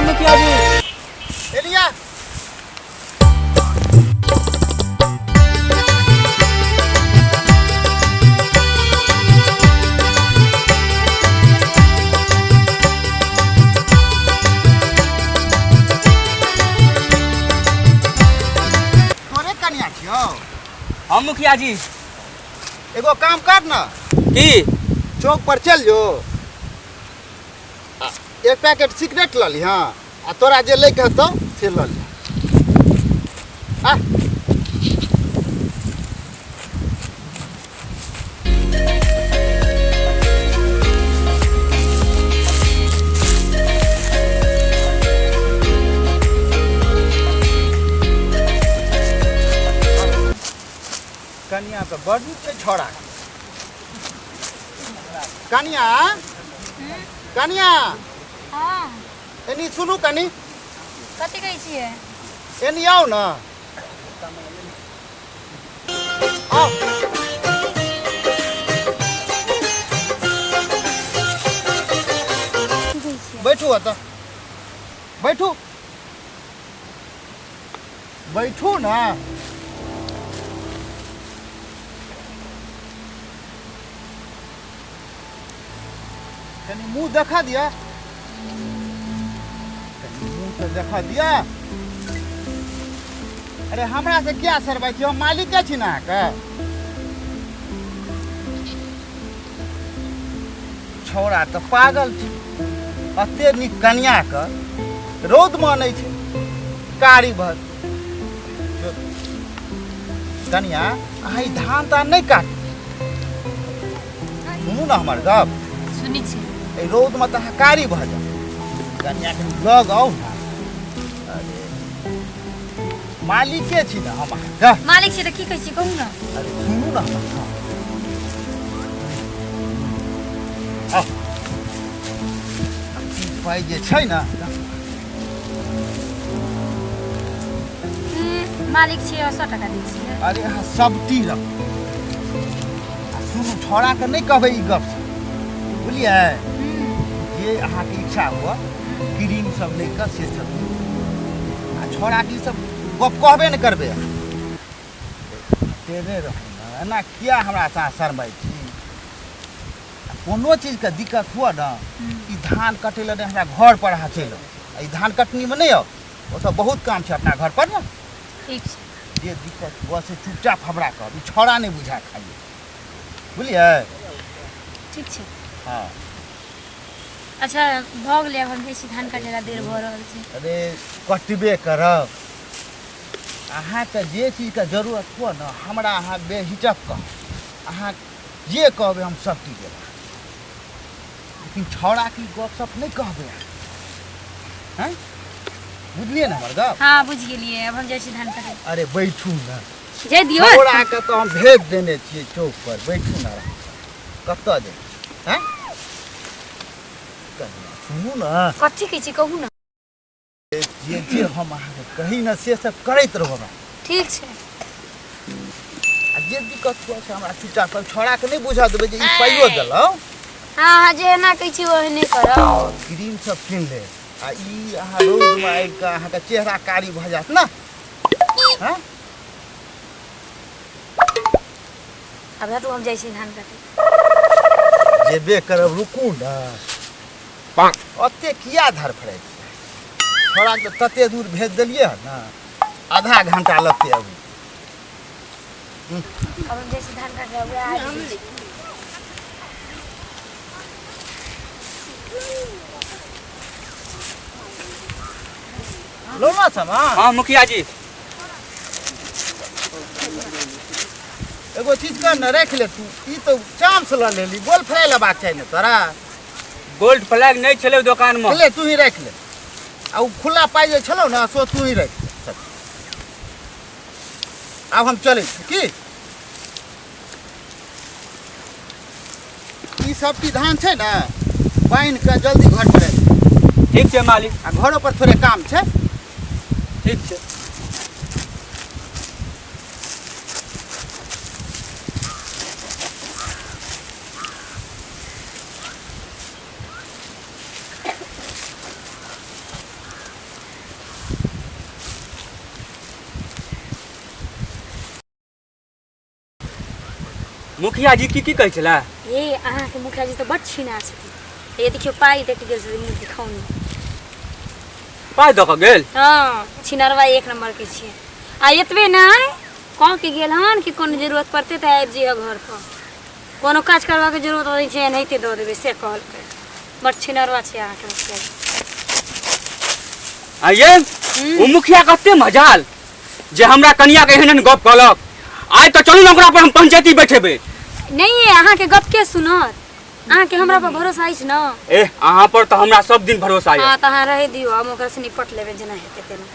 मुखिया जी। एलिया तोरे कनिया छियौ? हम मुखिया जी। एगो काम कर ना। की? चौक पर चल जो, आ, एक पैकेट सिगरेट लऽ लिहँ आ तोरा जे लैके हेतौ से लऽ लिहँ। आ कनिया तऽ बड़ नीक छै छौड़ा। कनिया, कनिया। हाँ। एनी सुनू कनी। कथी कहै छियै? एनी आउ ने, आउ। की कहै छियै? बैठू एतऽ, बैठू, बैठू ने। कनी मुँह देखा दिया, कनी मुँह तऽ देखा दिया। अरे हमरा से क्या सरबै छी? हम मालिके छी ने अहाँके। छौड़ा तऽ पागल छै, एते नीक कनियाके रौदमे अनै छै कारी भर। कनिया, अहाँ ई धान तान नहि काटू। सुनू ने हमर गप। सुनै छी। एहि रौदमे तऽ अहाँ कारी भऽ जाउ। कनिया, कनि लग आउ ने। अरे मालिके छी ने हम अहाँके। मालिक छी तऽ की कहै छी, कहू ने। अरे सुनू ने हमर गप। आउ। ई पाइ जे छै ने। मालिक छियै, 100 टका दै छियै। अरे अहाँ सब टी रखू आ सुनू, छौड़ाके नहि कहबै ई गप सब, बुझलियै? जे अहाँके इच्छा हुअ क्रीम सब लै कऽ से सब। आ छौड़ाके ई सब गप कहबे नहि करबै अहाँ। तेरे रहू ने, एना किया हमरा से अहाँ शरमाइ छी? आ कोनो चीजके दिक्कत हुअ ने, ई धान कटै लए नहि, हमरा घर पर अहाँ चलि आउ। आ ई धान कटनीमे नहि आउ, ओतऽ बहुत काम छै अपना घर पर ने। ठीक छै। जे दिक्कत हुअ से चुपचाप हमरा कहब, ई छौड़ा नहि बुझा खाइए, बुझलियै? ठीक छै। हँ। अच्छा भऽ गेलै, आब हम जाइ छी धान काटै लए, देर भऽ रहल छै। अरे कटबे करब। अहाँके जे चीजके जरूरत हुअ ने, हमरा अहाँ बेहिचक कहब। अहाँ जे कहबै हम सब चीज देब, लेकिन छौड़ाके ई गप सप नहि कहबै अहाँ। हैं, बुझलियै ने हमर गप? हाँ बुझि गेलियै, आब हम जाइ छी धान काटै। अरे बैठू ने। जाय दियौ। छौड़ाके तऽ हम भेज देने छियै चौक पर। बैठू ने आरामसँ, कतऽ जाइ छी? हैं कनिया, सुनू ने। कथी कहै छी, कहू ने। जे जे हम अहाँके कही ने से सब करैत रहू हमरा। ठीक छै। आ जे दिक्कत हुआ से हमरा चुपचाप कर, छौड़ाके नहि बुझऽ देबै जे ई पाइयो देलहुँ। हाँ हाँ, जे एना कहै छी ओहने करब। क्रीम सब कीन लेब। आ ई अहाँ रौदमे आबि कऽ अहाँके चेहरा कारी भऽ जायत ने। हँ। आब हटू, हम जाइ छी धान काटै। जेबे करब, रुकू ने। ओते किया धड़फड़ाइ छियै? छौड़ाके तऽ तते दूर भेज देलियै हन ने, आधा घंटा लगतै अभी। आब हम जाइ छी धान काटै, वएह आबि गेल। लो ना सामान। हाँ मुखिया जी। एगो चीज कर ने, राखि ले तू। ई तऽ चांस लऽ लेली, गोल फ्राई लेबाक चाही ने तोरा। गोल्ड फ्लैग नहि छलै दोकान मे। ले तू ही राखि ले, आ ओ खुला पाइ जे छलौ ने से तू ही राखि ले सब। आब हम चलै छी। की ई सब की धान छै ने, बान्हि कऽ जल्दी घर पर आबि। ठीक छै मालिक। आ घरो पर थोड़े काम छै। ठीक छै। मुखिया जी की की कहै छलै? ए अहाँके मुखिया जी तऽ बड छिना छथिन। ये देखियौ पाइ दऽ के गेल छथिन मुँह दिखौनी। पाइ दऽ कऽ गेल? हँ, छिनरवा एक नंबर के छियै। आ एतबे नहि कह के गेल हन कि कोनो जरूरत पड़तै तऽ आबि जइहे घर पर, कोनो काज करबाके जरूरत नहि छै, एनाहिते दऽ देबै से कहलकै। बड छिनरवा छै अहाँके मुखिया जी। आ ये ओ मुखिया कते मजाल जे हमरा कनिया के एहन एहन गप कहलक। आइ तऽ चलू ने ओकरा पर हम पंचायती बैठेबै। नहीं ये अहाँके गप के सुनत? अहाँके हमरा पर भरोसा अछि ने? ए अहाँ पर तऽ हमरा सब दिन भरोसा यऽ। हाँ तऽ अहाँ रहै दियौ, हम ओकरा से निपट लेबै जेना हेतै तेना।